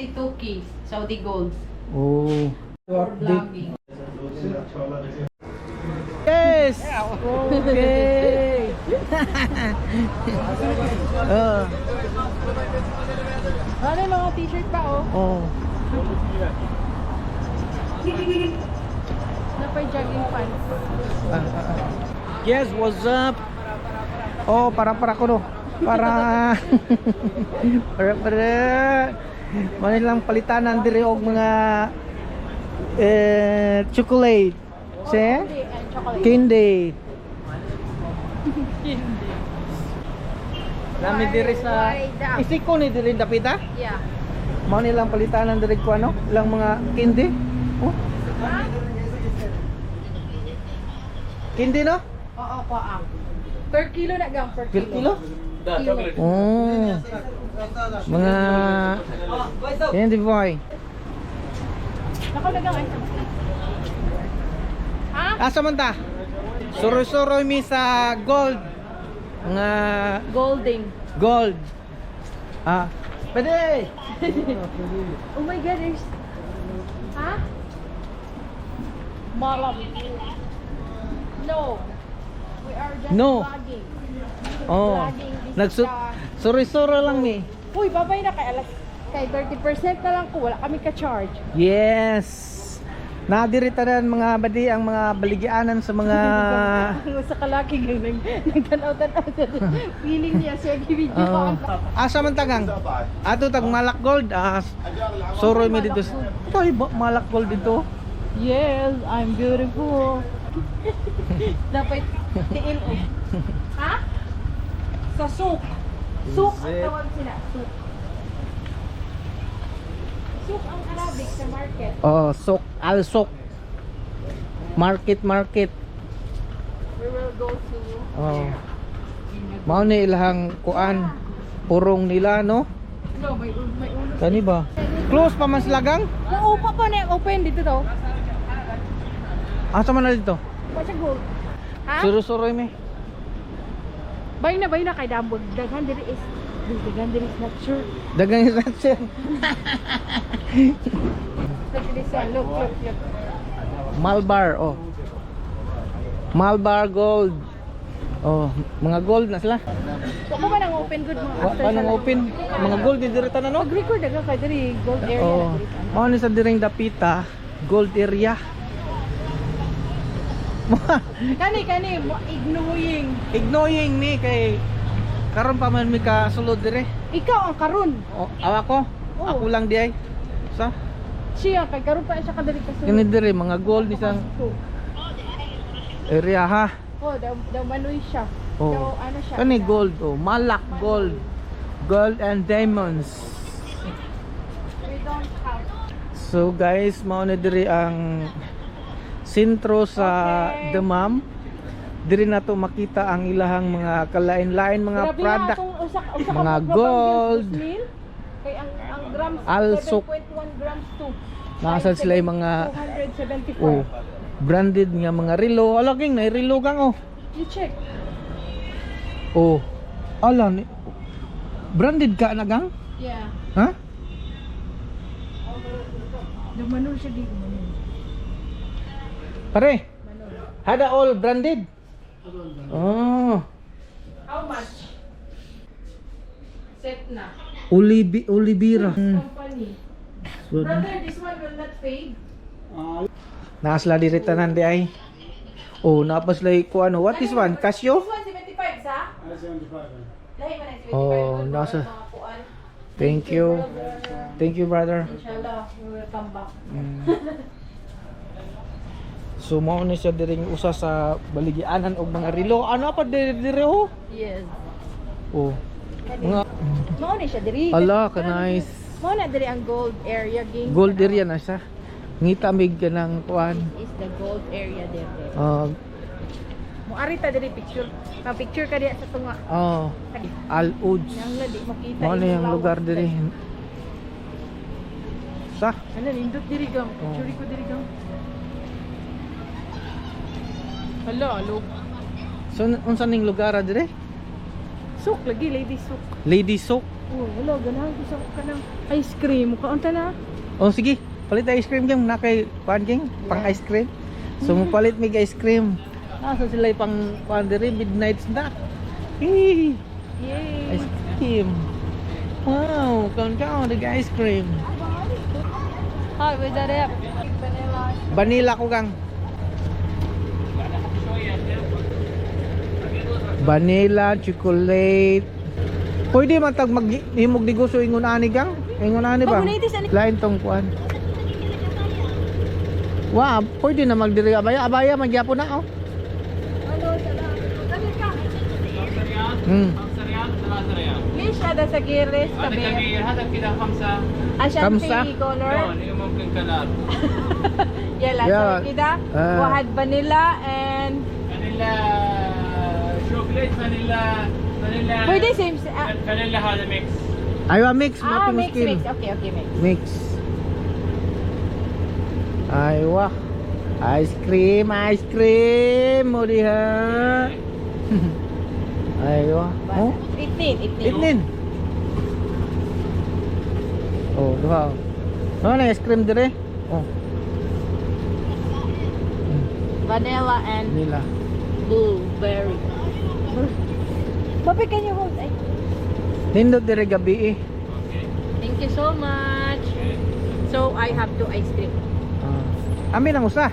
72K Saudi gold. Oh. For vlogging. Yes! Okay! Ano mga t-shirt pa oh? Oh. Napay jogging pants. Ah, ah, ah. Yes, what's up? Oh, para para ko no. Para para para. Manilang palitanan diri og mga chocolate. Se? Candy and chocolate. Candy. Nami diri sa Isiko ni diri dapita? Yeah. Mao nilang palitanan diri ko ano? Ilang mga candy. Oh. Candy no? Oo, ko ang. Per kilo na gang, per Per kilo. kilo? Oh. Mga candy boy. Nako na gang ay. Ha? Asa man ta? Suroy-suroy mi sa gold. Mga Golding. gold. Ah, pwede. Oh my God, there's... Ha? Malam. No. We are just No. vlogging. Oh. Vlogging. This is Nagsu Suroy-suroy lang mi. Uy, babay na kay alas kay 30% na lang ko wala kami ka-charge. Yes. Nadiri tanan mga badi ang mga baligyanan sa mga Sa kalaki gang nag nagtanaw-tanaw sa feeling niya siya gi-video. Oh. Asa man tagang? Ato tag Malak Gold. Ah, suroy mi dito. Ito ay Malak Gold dito. Yes, I'm beautiful. Dapat tiil oh. Ha? Sa souk. Souk ang Is it? tawag sila, souk. Souk ang Arabic sa market. Oh, sok al sok. Market market. We will go to Oh. Mao ni ilahang kuan purong nila no? No, may ulo. Kani ba? Close pa man sila gang? Oo pa pa na open dito daw. Asa man na dito? Pa siya gold. Ha? Suro-suroy mi. Bay na kay dambog. Daghan diri is daghan diri is not sure. Dagang isa sir. Look at this one. Look, look, look. Malbar oh. Malbar Gold. Oh, mga gold na sila. Wa ko ba nang open good mga Wa after pa nang sa- open. Mga gold di diri tanan no? Mag-record na kay diri gold area. Oh. Na diri. Mao ni sa diring dapita, gold area. Kani kani mo ignoring. Ignoring ni kay karon pa man mi ka sulod dire. Ikaw ang karon. Oh, awa ko. Oo. Ako lang di ay. Sa Siya kay karon pa siya kadiri kasulod. kini dire mga gold ni sang area ha. Oh, daw daw manoy siya. Oh. Daw ano siya. Kani gold oh, Malak gold. Gold and diamonds. We don't have. So guys, mao na diri ang sentro sa Damam. Diri nato makita ang ilahang mga kalain-lain mga Grabe nga product. atong usa ka Mga magbabang gold. bills, Mil. Kay ang grams Alsok. 7.1 grams to. Nasa sila yung mga 274. oh, branded nga mga relo. Ala king na relo kang oh. You check. Oh. Ala ni branded ka na gang? Yeah. Ha? Dumanol siya di. Pare. Hada all branded. Oh. How much? Set na. Olibi Olivera. Company. So, Brother, this one will not fade. Naasla diri tanan di ay. Oh, napas lay ko ano. What is one? Casio? This one 75 sa? 75. Lahi man ang 75. Oh, Mga nasa- kuan. Thank you. Thank you, brother. Inshallah, we will come back. So mao ni siya diring usa sa baligyanan og mga relo. Ano pa diri diri oh? Yes. Oh. Mga Mao ni siya diri. ala ka nice. Mao na diri ang gold area ging. Gold area na siya. Ngita mig kanang kuan. This is the gold area diri. Ah, Mo ari ta diri picture. Ma picture ka diya sa tunga. oh, Al Uds. Yang na di makita. Mao na imong yung lawas. lugar diri. Sa Ano nindot diri gam. Oh. Picture ko diri gam. Hala, alo. So unsa ning lugar ah, dire? Souk lagi, lady souk. Lady Soak. Oh, wala, ganahan ko sa kanang ice cream. Kaunta na. Oh, sige. Palit ice cream gang na kay kuan gang, pang ice cream. So mo palit mig ice cream. Nasa sila pang kuan diri, midnight snack. Hee, Yay! ice cream. Wow, count count the ice cream. Hi, where's that at? Vanilla ko, gang. Vanilla, chocolate. Pwede man tag maghimog negosyo ingon ani, gang. Ingon ani ba? Magunaitis ani. Lain tong kuan. Wa, pwede na magdiri abaya, abaya magyapon na oh. ليش هذا صغير ليش هذا كبير؟ كبير، هذا كده خمسة. عشان خمسة. في color. لون ممكن color. يلا يلا. سوي كده. آه. واحد vanilla and فانيلا chocolate، vanilla vanilla. Pwede same ah, فانيلا هذا mix. Aywa mix, ah mapi mix muskil. Mix, okay, mix. Mix. Aywa. Ice cream, ice cream mo diha. Aywa. Oh, اثنين اثنين. itnin. Oh, duha. Oh, na ice cream dire. Oh, Vanilla and nila. Blueberry. Bobby, can you hold? Ay, Nindot dire gabi eh. thank you so much. So I have two ice cream. Ah. Amin ang usa.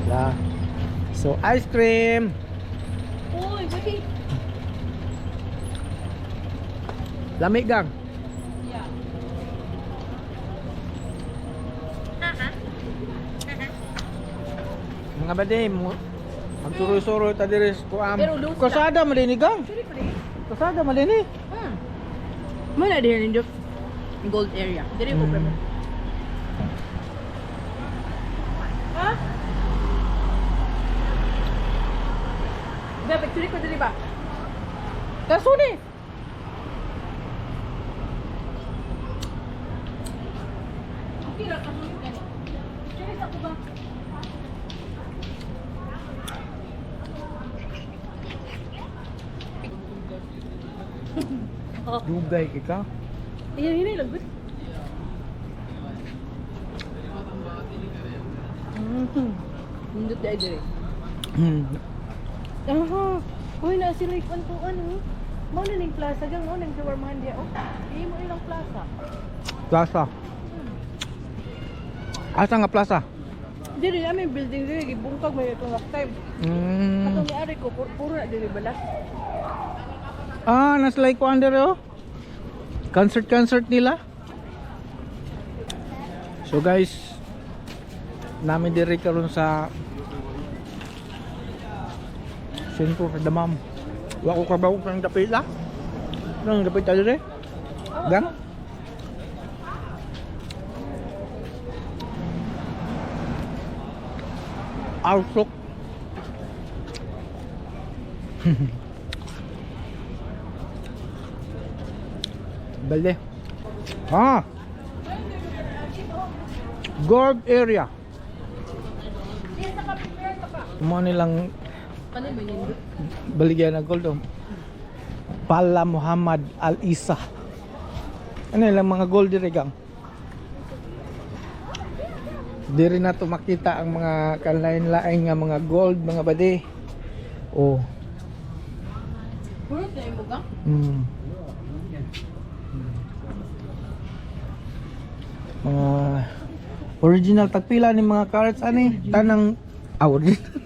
La. So ice cream. Uy, wait. Lami, gang. Yeah. Mga bade, magsuroy-suroy ta diri sa kuam. Pero loose. Kasada man ni, gang. Sorry, pare. Kasada man ni. Muna din yung gold area. Dili ko prefer. Ha? Ba, picture ko dili ba? Kasuni. Okay ra kasuni kani. Picture sa ko ba? Dugay kay ka. Ayan, hinay lang good. Nindot dai dire. Aha. Uy, na sila ikon ko ano. Mao na ning plaza gang, mao nang shawarmahan diya oh. Di mo ilang plaza. Plaza. Asa nga plaza? Diri aming building diri gibungkag may itong last time. Atong niari ko puro na diri balas. Ah, nas like ko under oh. Concert concert nila. So guys, namin diri karon sa sentro sa Damam. Wa ko kabaw kang dapita. Nang dapita dire? Gang? Outlook. Balde. Ah. Gold area. Mo nilang Ano ba nindot? baligyan ng gold oh. Pala Muhammad Al Isa. Ano ilang mga gold dire, gang? Diri na to makita ang mga kalain-lain nga mga gold, mga bade. Oh. Puro na imo gang. Mga original tagpila ni mga carrots ani tanang ah, original.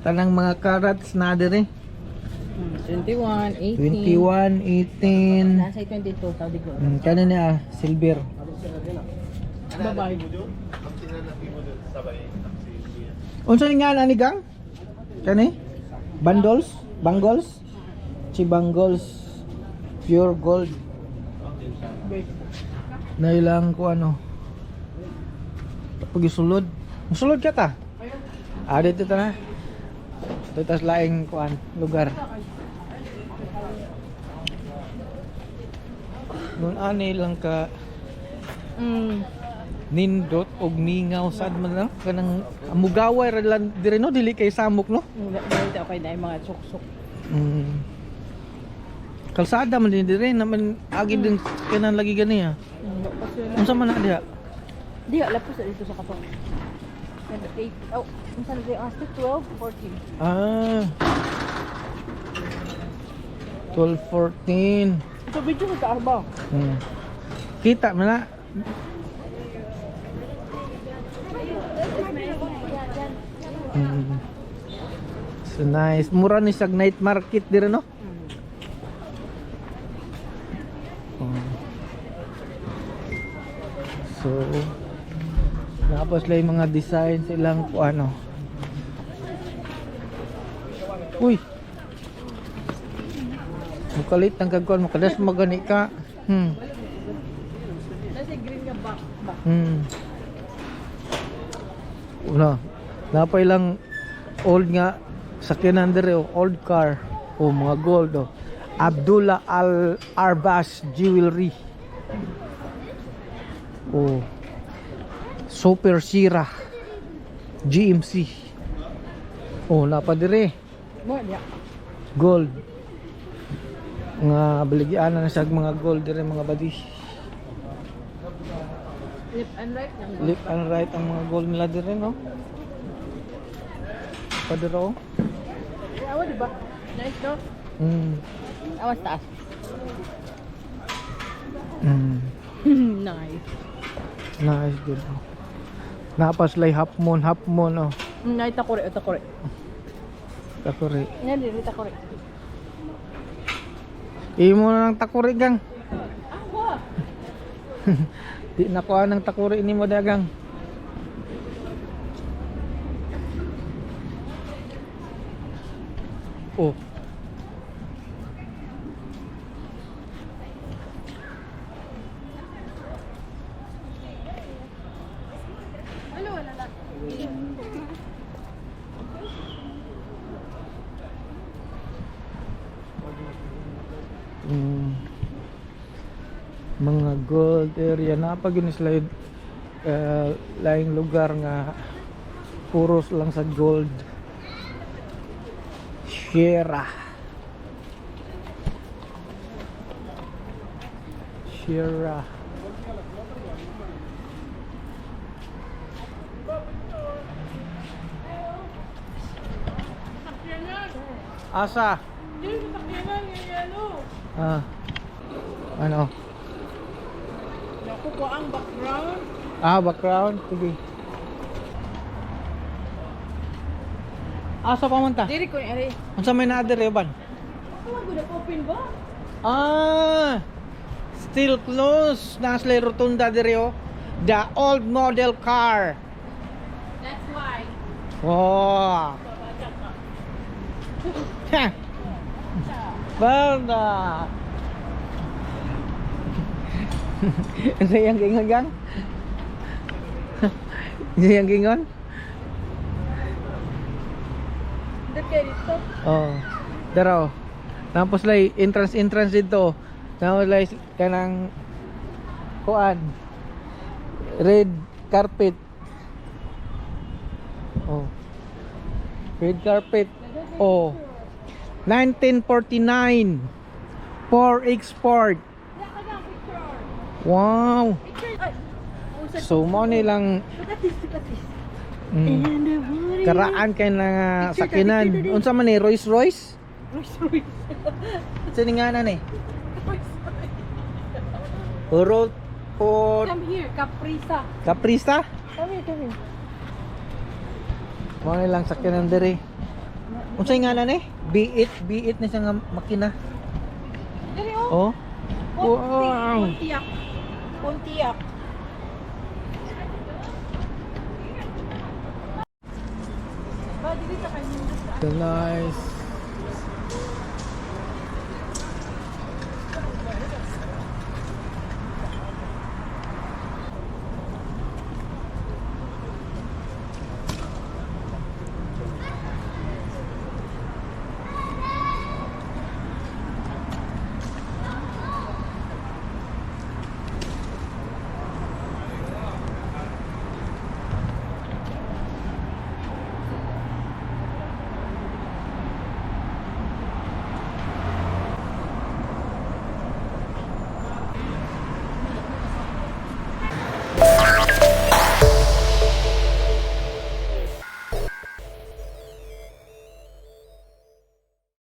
Tanang mga carrots na dire. 21, 18. 21, 18. Nasa 22 Saudi ko. Kano niya silver. Bye-bye. Unsa ni nga ani, gang? Kani? Bandols? Bangols? Chibangols pure gold. Nailang ko ano. Pag isulod. Musulod ka ta. Ah, dito ta na. Dito tas laing kuan lugar. Nun ani lang ka nindot og mingaw sad man lang kanang mugaway ra lang diri no, dili kay samok no. Dito okay na yung mga suksok. Kalsada man din dire naman agi din kanan lagi gani ah. Unsa man na diha? Di, lapos na dito sa katong. 8, oh, unsa na diha? 12, 14. Ah. 12:14. Ito video ko sa arba. Kita man na. So nice. Mura ni sag night market dire, no? Oh. So, tapos lang yung mga design silang kung ano. Uy. Mukalit ang kagkuan, mukadas magani ka. Nasa green nga back. Back. Una, napay lang old nga sakyanan dire, oh, old car. Oh, mga gold, oh. Abdullah Al Arbas Jewelry. Oh. Super Sira GMC. Oh, napa dire Mo diya. gold. Nga baligyan na sa mga gold dire, mga badi. Left and right nang. Left and right ang mga gold nila dire, no? Padero. Awa di ba? Nice, no? Awas taas. Nice. Nice good. Oh. Napaslay half moon, half moon, oh. Ay, takore, oh, takore. Takuri. Yan, dili takore. Imo na ng takuri, gang. Awa. Di nakuha ng takuri ni mo dagang. Oh. Ano, wala na. Mga gold area na pag yun sila yung, eh, laing lugar nga puros lang sa gold. Sierra Sierra. Asa? Dili sa sakyanan yung yellow. Ah, ano? Naku ko ang background. Ah, background. Sige. Asa pa man ta? Dili ko ni ari. Unsa may naa dire ban? Ako gud open ba? Ah! Still close. Nasa rotunda dire, oh. The old model car. That's why. Oh. Ha. Banda. Ano yung gingon, gang? Ano yung gingon? Dito kay dito. Oh. Daro. Tapos lay entrance entrance dito. Tapos lay kanang kuan. Red carpet. Oh. Red carpet. Oh. 1949 for export. Wow. Picture. Ay. Usad. So mo nilang Look at this, look at this. And the body. karaan kay na Picture ta, sakinan. picture ta din. Unsa man ni Rolls Royce? Royce Royce. Sa nga na ni? Royce Royce. Road for Come here, Caprisa. Caprista? Come here, come here. Mao ni lang sakyanan diri. Unsay ngalan ni? B8, B8 ni siya nga makina. Dili oh. Oh. Wow. Pontiac. Pontiac. Ba, dili sa kanya. So nice.